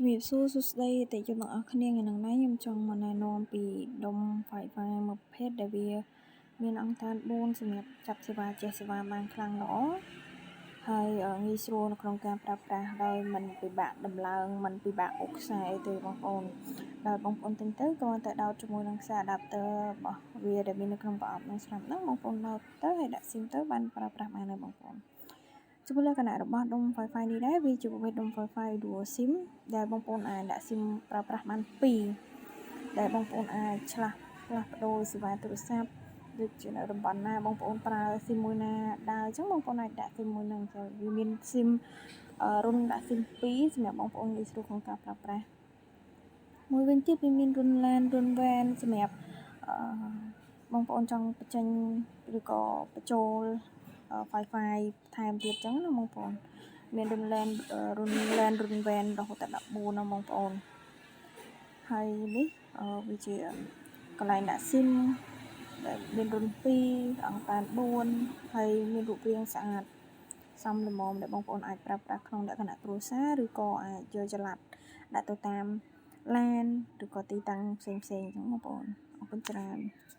ជំរាបសួរសួស្តីអតិថិជនទាំងអស់គ្នាថ្ងៃនេះខ្ញុំចង់មកណែនាំពីដុំ Wi-Fi មួយប្រភេទដែលវាមានអង់តែន4សម្រាប់ចាប់សេវាជះសេវាបានខ្លាំងល្អហើយងាយស្រួលនៅក្នុងការប្រើប្រាស់ដោយមិនពិបាកដំឡើងមិនពិបាកអូសខ្សែអីទេបងប្អូនដោយបងប្អូនទិញទៅគ្រាន់តែដោតជាមួយនឹងខ្សែ adapter របស់វាដែលមាននៅក្នុងប្រអប់នឹងស្រាប់ហ្នឹងបងប្អូនដោតទៅហើយដាក់ SIM ទៅបានប្រើប្រាស់បានហើយបងប្អូនចំពោះលក្ខណៈរបស់ដុំ Wi-Fi នេះដែរវាជាប្រភេទដុំ Wi-Fi Dual SIM ដែលបងប្អូនអាចដាក់ SIM ប្រើប្រាស់បាន2ដែលបងប្អូនអាចឆ្លាស់ផ្លាស់ប្ដូរសេវាទូរស័ព្ទដូចជានៅតំបន់ណាបងប្អូនប្រើ SIM មួយណាដើរអញ្ចឹងបងប្អូនអាចដាក់ SIM មួយហ្នឹងចឹងវាមាន SIM រុនដាក់ SIM 2សម្រាប់បងប្អូនងាយស្រួលក្នុងការប្រើប្រាស់មួយវិញទៀតវាមានរុន LAN រុន WAN សម្រាប់អឺបងប្អូនចង់បញ្ចេញឬក៏បញ្ចូល Wi-Fi ថែមទៀតចឹងណាបងប្អូនមានរុន LAN រុន LAN រុន WAN រហូតដល់14ណាបងប្អូនហើយនេះវាជាកន្លែងដាក់ SIM ដែលមានរុន2អង់តែន4ហើយមានរូបរាងស្អាតសមល្មមដែលបងប្អូនអាចប្រើប្រាស់ក្នុងលក្ខណៈគ្រួសារឬក៏អាចយកចល័តដាក់ទៅតាមឡានឬក៏ទីតាំងផ្សេងៗអញ្ចឹងបងប្អូនអរគុណច្រើន។